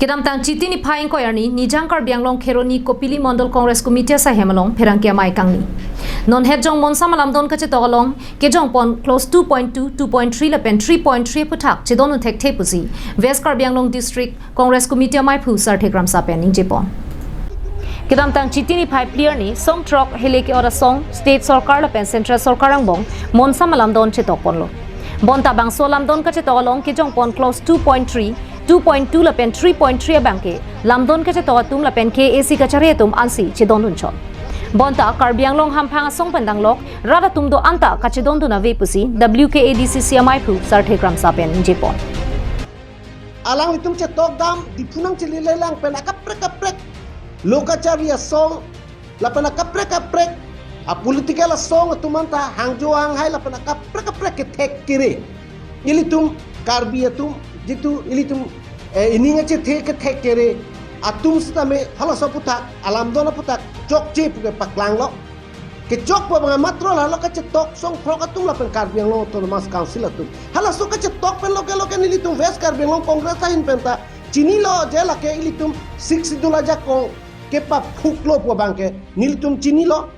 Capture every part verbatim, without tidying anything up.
Kedamtang Chiti niphai ingkoi arni, Nijang Karbi Anglong Kheroni Kopili Mondol Congress Committee asaihem along pherangke amei kangni. Non het jong monsam alamdon kachetok along kejongpon clause two point two, two point three lapen three point three aphuthak chedondun thekthe pusi West Karbi Anglong District Congress Committee ameiphu Sarthe Kramsa pen ningjepon. Kedamtang Chiti niphai phli arni, song throk hele ke-ot asong State Sorkar lapen Central Sorkar angbong monsam alamdon chetokponlo. Bonta bangso alamdon kachetok along kejongpon clause two point three, two point two lapen three point three abangke lamdon kachetok atum lapen K A A C kachari atum ansi chedondunchot. Bonta Karbi Anglong hamphang asong pen danglok rat atum do-anta kachedondun ave pusi W K A D C C ameiphu Sarthe Kramsa pen ningjepon. Alanglitum chetokdam, Diphu nangchelelang pen akaprek kaprek lo kachari asong lapen akaprek kaprek a political asong atum anta hangjo hanghai lapen akaprek kaprek kethek kere. Ilitum Karbi atum jitu ilitum, eh, ining achethe kethek kere atum sitame halaso aphuthak, alamdon aphuthak chokche puke paklanglo. Kechokpo abang matro la lo kachetok song throk atum lapen Karbi Anglong Autonomous Council atum. Halaso kachetok pen loke loke nelitum West Karbi Anglong Congress ahin penta chinilo je lake ilitum Sixth Schedule ajakong kepaphuklo pu abangke nelitum chinilo.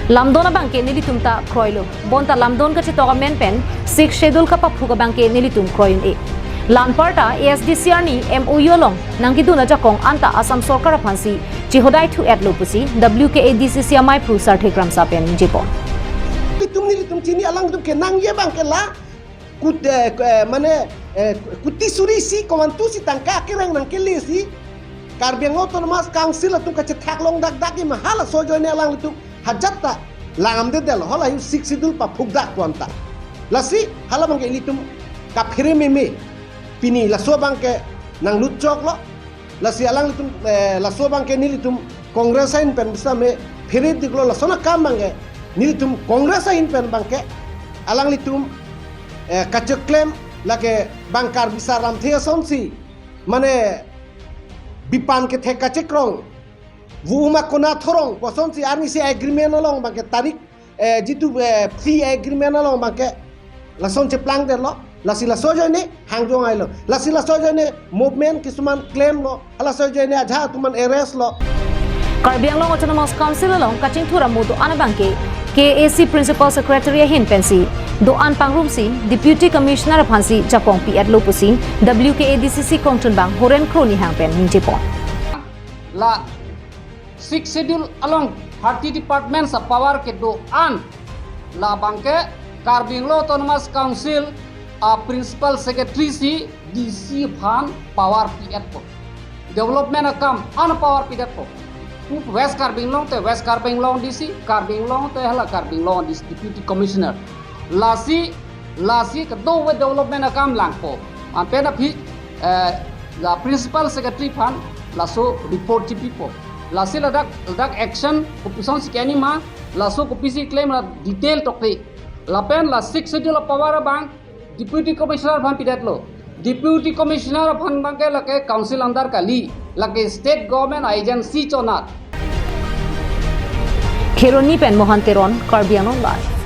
Lamdon abangke nelitum ta kroilo. Bonta lamdon kachetok amen pen Sixth Schedule kapaphuk abangke nelitum kroi un-e. La anparta A S D C arni M O U along nangkedun ajakong anta Assam Sorkar aphansi chihodai thu-etlo pusi W K A D C C ameiphu Sarthe Kramsa pen ningjepon. Nelitum nelitum chini, alangtum kenangji abangke la kut, eh, eh, mane, eh, kuti suri isi komantu isi tangka akereng nangkele isi Karbi Anglong Autonomous Council atum kachethak long dakdak ima halaso ajoine alanglitum hajat ta langdamdedetlo, hala yu Sixth Schedule paphukdak pu anta. Lasi hala abangke ilitum kaphere meme, pini laso abangke nanglutchoklo. Lasi alanglitum, eh, laso abangke nelitum Congress ahin pen bisame phere diklo, lason akam abangke nelitum Congress ahin pen abangke alanglitum, eh, kacheklem lake bang Karbi sar lamthe asonsi, mane bipan kethek kachekrong, vo uma kona thorong kosonsi arnisi agreement along abangke tarik, eh, jitu, eh, fee agreement along abangke lason cheplangdetlo. Lasi laso ajoine hangjo hanghailo. Lasi laso ajoine movement kisuman klemlo. Halaso ajoine ajahak atum an arrest lo. Karbi Anglong Autonomous Council along kachingthur amo do-an abangke K A A C Principal Secretary ahin pensi do-an pangrumsi Deputy Commissioner aphansi jakong pi-etlo pusi W K A D C C kongchunbang Horen Kro Nihang pen ningjepon. La Sixth Schedule along thirty departments a power kedo-an, labangke Karbi Anglong Autonomous Council a Principal Secretary si D C aphan power pi-etpo. Development akam an power pi-etpo. West Karbi Anglong te West Karbi Anglong D C, Karbi Anglong te hala Karbi Anglong D C Deputy Commissioner. Lasi, lasi kedo-an development akam langpo. Anpen aphi, eh, la Principal Secretary aphan laso report chipipo. Lasi ladak, ladak action kopusonsi keni ma, laso kopisi klem la detail tokte. Lapen la Sixth Schedule a power abang Deputy Commissioner aphan pidetlo. Deputy Commissioner aphan abangke lake council under kali, lake state government agency chonat. Kheroni pen Mohan Teron, Karbi Anglong Live.